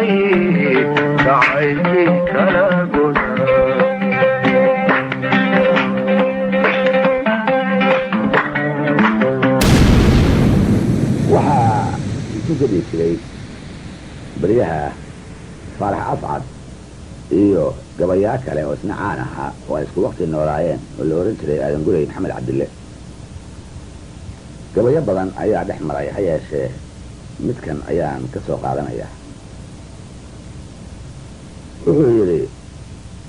Dhacay jacaylkii kala goda. Waxaa isu gabi jiray baryaha Faarax Afcad iyo gabayaa kale oo isna caan ahaa oo ay isku wakti noolaayeen oo la ohan jiray Aadan Gurey Maxamed Cabdille. Gabayo badan ayaa dhex maray, ha yeeshee midkan ayaan ka soo qaadanayaa. Wuxuu yidhi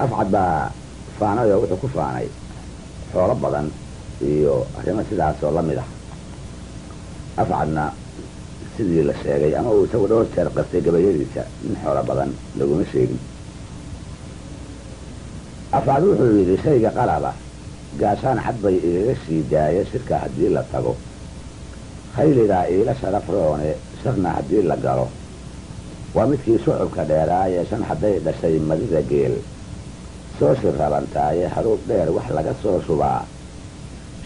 Afcad baa faanay oo wuxuu ku faanay xoolo badan iyo arrimo sidaasoo la mid ah. Afcadna sidii la sheegay ama uu isagu dhowr jeer qastay gabayadiisa, nin xoolo badan laguma sheegin. Afcad wuxuu yidhi: shayga qalaba gaashaan cad bay igaga sii daaya, shirka haddii la tago khayligaa iila sharaf roone, sharna haddii la galo waa midkii shucubka dheeraaye, shan hadday dhashay madida geel soo shirrabantaaye, haruub dheer wax laga soo shubaa,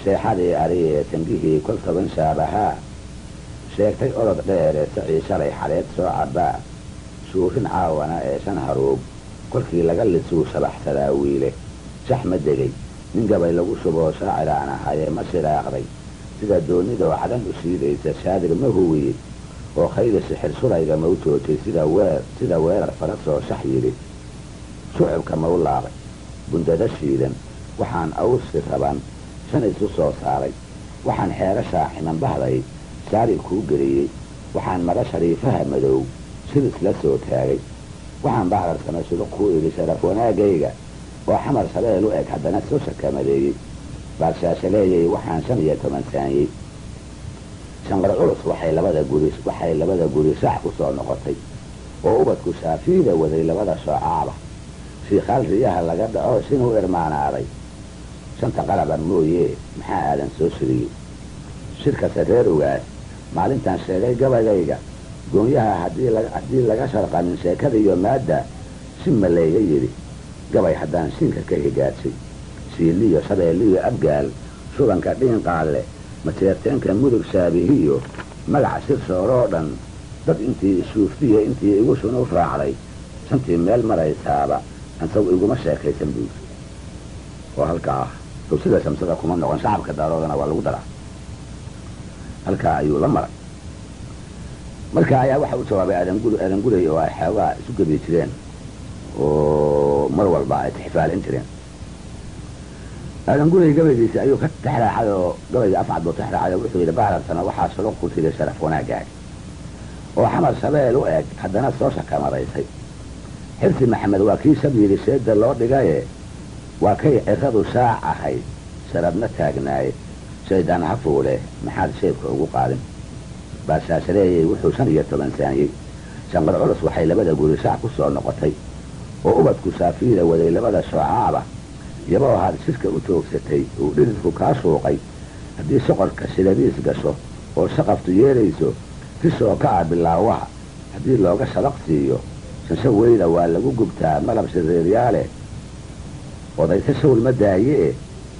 sheexadii ariyee sangihii kol 10 shaabahaa sheegtay, orod dheere sacii shalay xaleed soo cabbaa, shuurin caawana ee shan haruub kolkii laga lisuu shabaxsadaa wiile, shax ma degay nin gabay lagu shuboo shaaciraan ahaye, ma shiraaqday sida doonidoo cadan u shiidaysa, shaadir ma huwiyey oo khayli sixir surayga ma u joojay, sida weer sida weerar farasoo shax yidhi shucubka ma u laabay, bundada shiidan waxaan awsi raban shan isu soo saaray, waxaan xeero shaaximan bahday saari kuu geliyey, waxaan mara shariifaha madow shir isla soo taagay, waxaan bahrarsama shuluq kuu idhi sharaf wanaagayga oo xamar shabeel u eg haddana soo shakamadeeyey, baarshaashaleeyey waxaan 15 saanyey, shanqar culus waxay labada guri waxay labada guri shaax ku soo noqotay oo ubadku shaafiida waday labada shoocaaba, shiikhaal riyaha laga dhaco shinuu irmaanaaday, shanta qalaba mooye maxaa aadan soo shiriyey, shirkase reer ogaas maalintaan sheegay gabayayga, goonyaha haddii laga sharqamin sheekada iyo maadda si layga yidhi, gabay haddaan shinka ka higaadshay, shiiliyo shabeelliyo abgaal shubanka dhiinqaalle, majeerteenka mudug shaabihiyo magaca shir shooroo dhan, dad intii ishuuftiya intii igu shunu raacday, shantii meel maraysaaba ansagu iguma sheekaysan buu yidhi. Oo halkaa sow sida shamsada kuma noqon, shacabka Daaroodana waa lagu daraa, halkaa ayuu la maray. Marka ayaa waxa u jawaabay Aadan Gurey oo ay xoogaa isu gebi jireen oo mar walba ay tixfaalin jireen. Aadan Gurey gabaygiisi ayuu ka tixraacay oo gabayga Afcad buu tixraacay oo wuxuu yidhi: bahrarsana waxaa shuruq ku tiri sharaf wanaagaaga oo xamar shabeel u eg haddana soo shakamadaysay, Xirsi Maxamed waa kii shab yidhi sheeda loo dhigaye, waa kay ciradu shaac ahayd sharabna taagnaaye, shaydaan ha fuule maxaad sheebka ugu qaadin, baashaashaleeyey wuxuu 15 saanyey, shanqar culus waxay labada guri shaac ku soo noqotay oo ubadku shaafiida waday labada shoocaaba, yaboo ahaad shirka u toogsatay uu dhididku kaa shuuqay, haddii soqorka shilabiis gasho oo shaqaftu yeerayso, rishoo kaca bilaawaha haddii looga shabaq siiyo, shansho weyda waa lagu gubtaa malab shireeryaale, odayse shawl ma daaye e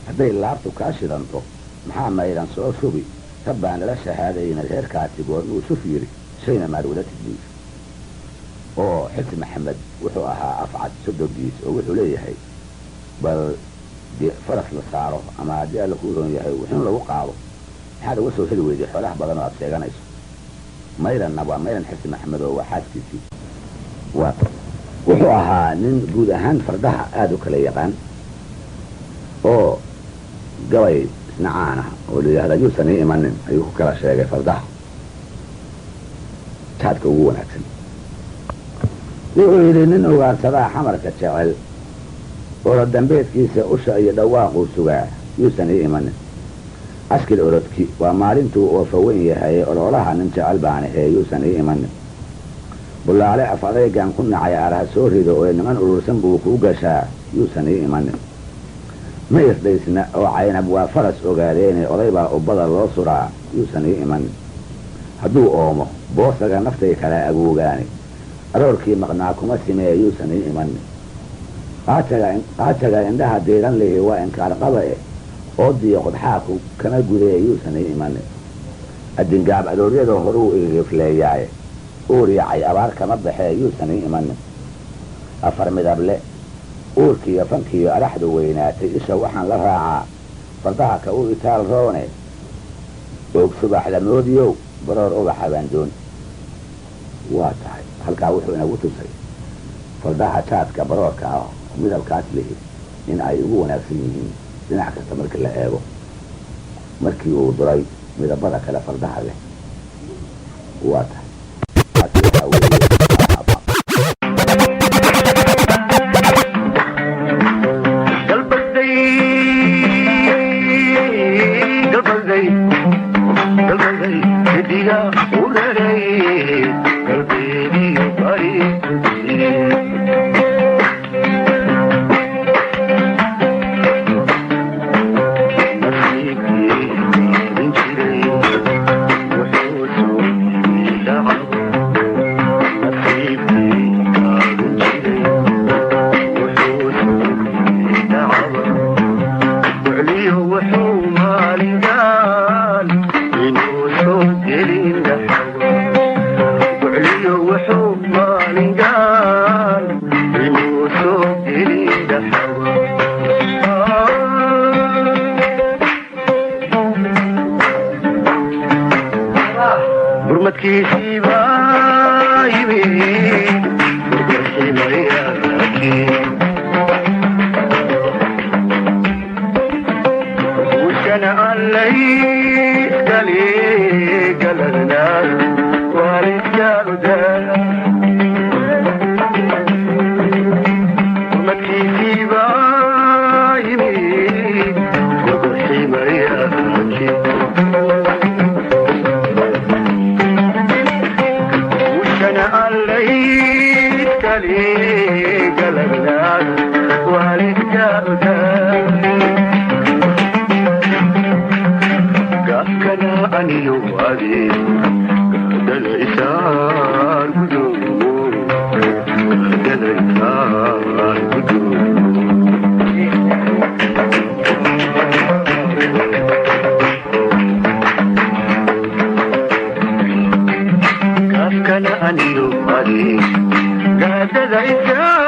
hadday laabtu kaa shidanto maxaa mayran soo shubi, rab baan lala shahaadayna reerkaasi goormuu shuf yidhi, shayna maad wada tidbiir. Oo Xirsi Maxamed wuxuu ahaa Afcad sodogiis oo wuxuu leeyahay bal dee faras la saaro ama haddii Alla kuu roon yahay wuxuun lagu qaado maxaad uga soo heli weyday xoolaha badan oo aad sheeganayso. Mayranna waa Mayran Xirsi Maxamed oo waa xaaskiisii. Waa wuxuu ahaa nin guud ahaan fardaha aada u kala yaqaan oo gabay isna caan ah oo la yidhahda yuusan ii imanin ayuu ku kala sheegay fardaha jaadka ugu wanaagsan. Wuxuu yidhi: nin ugaarsadaa xamarka jecel orod dambeedkiisa usha iyo dhawaaquu sugaa, yuusan ii imanin. Askil orodki waa maalintuu oofa weyn yahay, ololaha nin jecel baan ahee, yuusan ii imanin. Bulaale af adaygaan ku nacay aaraha soo rido oo niman urursan buu kuu gashaa, yuusan ii imanin. Ma irdhaysna oo Caynab waa faras ogaadeene, oday baa ubbada loo suraa, yuusan ii imanin. Hadduu oomo boosaga naftay kala agoogaane, aroorkii maqnaa kuma simee, yuusan ii imanin. Qaajaga indhaha diiran lihi waa inkaar qaba eh, oodiyo qodxaaku kama gudee, yuusan ii imanin. Adingaab arooryada horuu igagifleeyaaye, Uur yacay abaar kama baxee, yuusan ii imanin. Afar midable uurkiiyo fankiiyo adhaxdu weynaatay, isha waxaan la raacaa fardaha ka u itaal roone. Oog subax lamoodiyow, baroor ubaxa baan doon. Waa tahay, halkaa wuxuu inagu tusay fardaha jaadka baroorka ah midabkaas lihi in ay ugu wanaagsan yihiin dhinac kasta markii la eego, markii uu duray midabada kale fardaha leh. Waa tahay, taasi waxaa weeye. Galbaday, galbaday, galbaday, xidiga u raray galbeediyo bari. Nasiibkii qaadan jiray wuxuu soo dhacay, nasiibkii qaadan jiray wuxuu soo dhacay. Bucliyo wuxuu maalingaan inuu soo gelin dhaxawa, bucliyo wuxuu maalingaan inuu soo gelin dhaxawa. Gurmadkiisii baa yimi gurgurximayaakii guushana allayskali galadna waalidkaaguda. Gurmadkiisii baa yimi gurgurximayaakii guushana allayskali galadna waalidkaaguda. Gaafkana aniyo ade gaadada isaar gudo, gaadada isaar gudo. Gaafkana aniyo ade gaadada isaar